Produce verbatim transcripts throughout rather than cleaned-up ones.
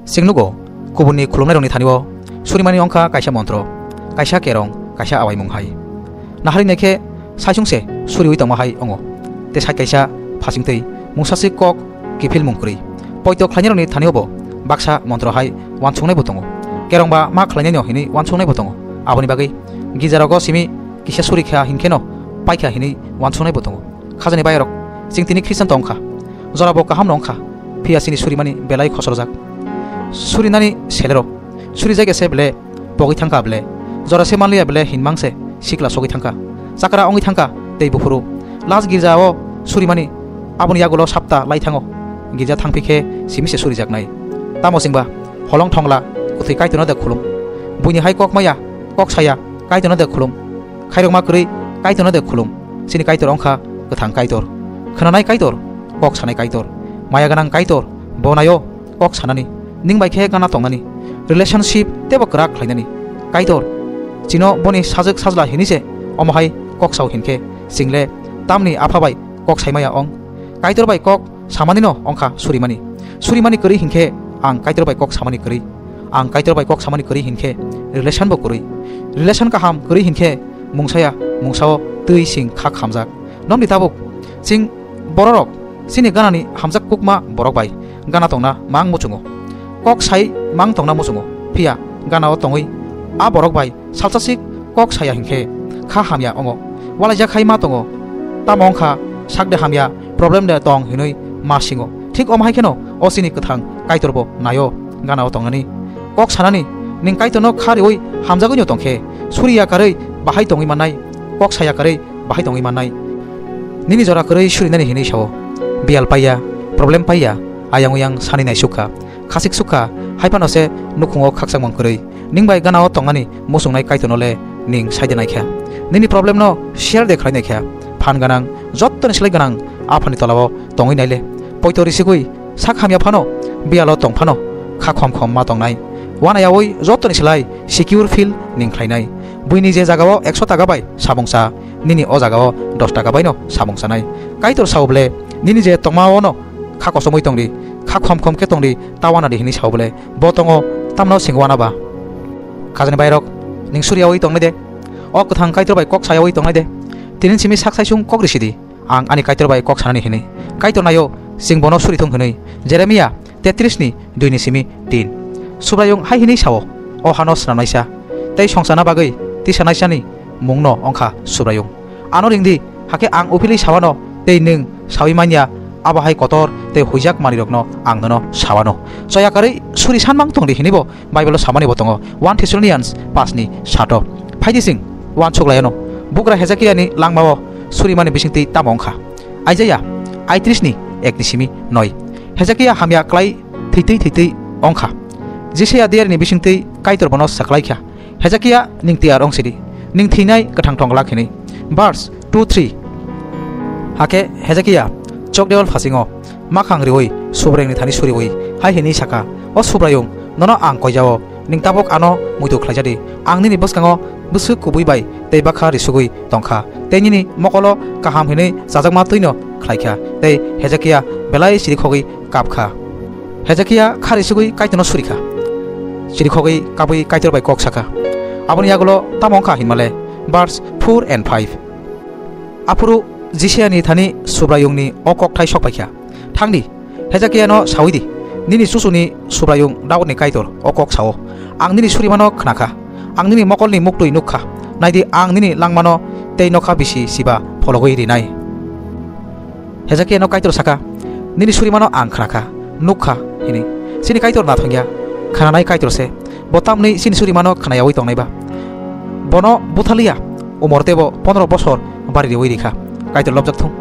Chwng nugo, kubunni khulumnairokni thani-o surimani wngkha kaisa montro, kaisa kerong, kaisa awaimung hai. Naharwi naikhe saisungse suriwi tongma hai wngo. Tei side kaisa phasingtwi mungsaswk kok kiphilmung kwrwi. Poito khlainairokni thani-o bo baksa montro hai uansuknaibo tongo. Kerongba ma khlainaino hinwi uansuknaibo tongo. Aboni bagwi girjarogo simi kisa suri kha hinkheno paikha hinwi uansuknaibo tongo. Khajani bayarok, chwng tini Khristian tong kha, jorabo kaham no wng kha, phiya chini surimani belai khosrojak. Surinani selero, suri jagya se ble pogwi thangkha ble, jora se manliya ble hinmang se sikla sogwi thangkha, chakra wngwi thangkha tei buphuru. Last girja o surimani aboni yagulo sapta lai thango, girja thangphi khe simi se surijaknai. Tamo chwngba holong thongla kwthwi Kaitorno de khulum, buini hai kok maya, kok saya Kaitorno de khulum. Khairokma kwrwi Kaitorno de khulum. Chini Kaitor wngkha kwthang Kaitor, khwnanai Kaitor, kok sanai Kaitor, maya gwnang Kaitor. Bo naio kok sanani, ning bai khe gana tongnani, relationship teibo kwrak khlainani. Kaitor chino boni sajwk sajla hinwi se omo hai kok sao hinkhe, chwng le tamni apha bai kok saimaya ong? Kaitor bai kok samanino wngkha surimani. Surimani kwrwi hinkhe ang Kaitor bai kok samani kwrwi. Ang Kaitor bai kok samani kwrwi hinkhe relation bo kwrwi. Relation kaham kwrwi hinkhe mungsaya mungsao twi sing kha khamjak. Nokni tabuk chwng bororok chini ganani hamjak kukma borok bai gana tongna mang muchungo. Kok sai mang tongna muchungo. Phiya ganao tongwi a borok bai salsa sik kok saya hinkhe kha hamya ongo. Walaijak hai ma tongo, tamo wngkha sakde hamya, problem de tong hinwi ma singo. Thik omo hai kheno o chini kwthang Kaitor bo naio ganao tongnani. Kok sanani, ning Kaitorno kha riwi hamjagwino tongkhe, suriya karwi bahai tongwi mannai, kok saya karwi bahai tongwi mannai. Nini jora kwrwi surinani hinwi sao, biyal paiya, problem paiya, ayang uyang sani naisukha. Khasik sukha, hai phano se nukhungo khakchangmung kwrwi. Ning bai ganao tongnani muchungnai Kaitorno le ning sai de naikha. Nini problem no share de khlai naikha. Phan gwnang, jottoni slai gwnang aphani tolao tongwi naile. Poito risigwi sak hamya phano, biyalo tong phano, kha khom khom ma tongnai. Wanayaui jottoni slai secure feel ning khlainai. Buini je jagao ekso taka bai samung cha, nini o jagao dos taka baino samung chanai. Kaitor sao ble, nini je tongmao no kha kosomwi tongdi, kha khom khom khe tongdi, ta wanadi hinwi sao ble. Bo tongo, tamno sing wana ba? Khajani bairok, ning suriyaui tongnai de. O kwthang Kaitor bai kok sayaui tongnai de. Tini simi sak saisung kok risidi. Ang ani Kaitor bai kok sanani hinwi. Kaitor naio, sing bono suri thung hinwi. Jeremia tetris ni dui ni simi tin. Subraiyung hai hinwi sao, o hano swnamnaisa tei songchana bagwi tisanaisani mungno wngkha Subraiyung. Ano ringdi, hakhe ang uphilwi sawano tei nwng saui manya, abo hai kotor tei huijak manwirokno ang nono sawano. Choya karwi suri sanmang tongdi hinwi bo Bible-o samani bo tongo, One Thessalonians paanch ni sato. Phaidi chwng uansuk laiano, bugra Hezekiani langmao surimani bisingtwi tamo wngkha? Isaiah aitris ni ek ni simi noi. Hezekia hamya klai thwitwi thwitwi wngkha. Jisaya diarini bisingtwi Kaitor bono swklaikha, Hezekia, ning tiyar wng sidi, ning thwinai kwthang tong glak hinwi. Verse two three. Hakhe Hezekia chokdeual phasingo makhang riwi Subraiyungni thani suriwi hai hinwi sakha, O Subraiyung, nono ang koijao, ning tabuk ano muitu khlaijadi. Ang nini bwskango bwswk kubui bai tei bakha risugwi tongkha, tei nini mokolo kaham hinwi chajakma twino khlaikha. Tei Hezekia belai chirikhogwi kapkha. Hezekia kha risugwi Kaitorno surikha. Chirikhogwi kabwi Kaitor bai kok sakha. Aboni yagulo tamo wngkha hinmale, verse four and five. Aphuru Jisayani thani Subraiyungni o kokthai sokpaikha, Thangdi, Hezekiano saui di, nini chuchuni Subraiyung Daudni Kaitor o kok sao, Ang nini surimano khnakha, ang nini mokolni muktwi nukkha. Naidi, ang nini langmano tei nokha bisi siba phologwi rinai. Hezekiano Kaitor saka, Nini surimano ang khnakha, nukkha, hini. Chini Kaitor nathongya, khnanai Kaitor se. Bo tamni chini surimano khnayaui tongnaiba? Bono buthaliya, umor tebo pondro bosor bari riwi rikha. Kaitor lobjak thung.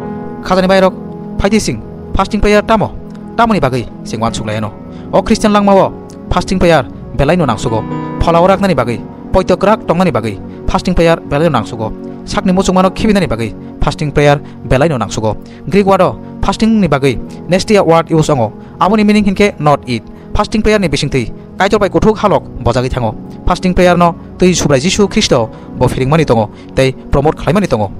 Khajani bairok, phaidi sing, fasting prayer tamo? Tamoni bagwi sing uansuk laiano. O Christian langmao fasting prayer belaino nangsugo. Pholao raknani bagwi, poito kwrak tongnani bagwi fasting prayer belaino nangsugo. Sakni muchungmano khibinani bagwi fasting prayer belaino nangsugo. Greek word-o fasting ni bagwi nestia word use wngo. Aboni meaning hinkhe not eat. Fasting prayer ni bisingtwi Kaitor bai kuthuk halok bojagwi thango. Fasting prayer no twi Subrai Jisu Khristo bo phiringmani tongo tei promote khlaimani tongo.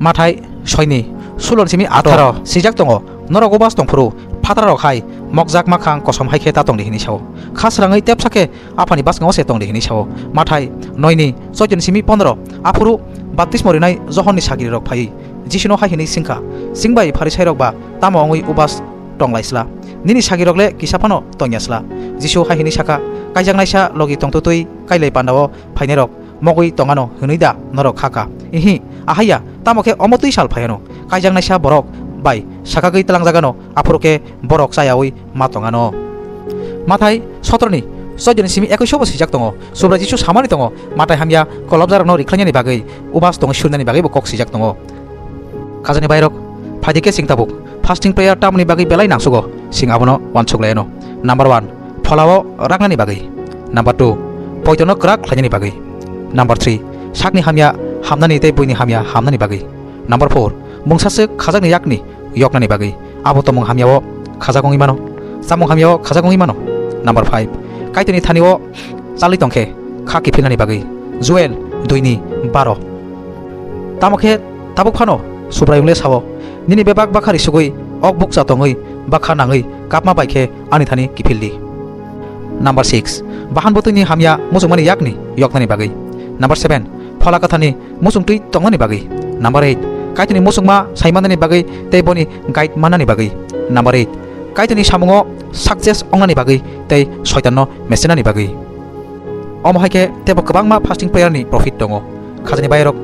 Mathai soini sulon simi atharo sijak tongo, Norok ubas tongphuru Atarok hai mokjak makhang kosom hai khe ta tong di hwnwi sao. Kha srangwi tepsa khe Aphani bwskango se tong di hwnwi sao. Mathai noi ni choudo ni simi pondro. Aphuru baptismo rinai Johon ni sagiri rok phaiwi Jisu no hai hwnwi swngkha, "Chwng bai Pharisai rok ba tamo wngwi ubas tong lai sla? Nini sagirok le kisa phano tong ya sla?" Jisu hai hwnwi sakha, "Kaijaknaisa logi tongtwtwi kailai pandao phainairok mogwi tong ano hwnwi da norok kha kha? Ihi, ahai ya, tamo khe omo twi sal phai ano. Kaijaknaisa borok bai sakagwi twlang jak ano, aphuru khe borok chayaui ma tong ano." Mathai sotro ni choudo ni simi ekwis o bo swijak tongo, Subrai Jisu samani tongo, Mathai hamya kolobjakrokno rikhlainani bagwi, ubas tongwi surinani bagwi bo kok swijak tongo. Khajani bairok, phaidi khe chwng tabuk fasting prayer tamoni bagwi belai nangsugo, chwng abono uansuk lai ano. Number one, pholao raknani bagwi. Number two, poitono kwrak khlainani bagwi. Number three, sakni hamya hamnani tei buini hamya hamnani bagwi. Number four, mungsaswk khajakni yakni yoknani bagwi. Abo tongmung hamyao khajak wngwi mano, chamung hamyao khajak wngwi mano. Number five, Kaitorni thani o chalwi tongkhe kha kiphilnani bagwi. Joel dui ni baro. Tamo khe tabuk phano Subraiyung le sao, "Nini bebak bakha risugwi, ok bukcha tongwi, bakha nangwi kapma bai khe ani thani kiphil di." Number six, bahan bwtwini hamya muchungmani yakni yoknani bagwi. Number seven, Phola Kwtharni muchungtwi tongnani bagwi. Number eight, Kaitorni muchungma saimanani bagwi tei boni guide mannani bagwi. Number eight, Kaitorni samungo success ongnani bagwi tei Soitanno mesenani bagwi. Omo hai khe teibo kwbangma fasting prayer ni profit tongo. Khajani bayarok,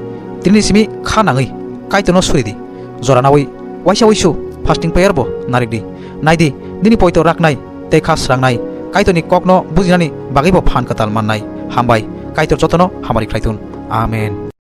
tini simi kha nangwi Kaitorno suri di. Jora nawi waisa wisu fasting prayer bo narik di. Nai di, nini poito raknai tei kha srangnai, Kaitorni kokno bujinani bagwi bo phan kwtal mannai. Hambai, Kaitor jotono hamari khlai thun. Amen.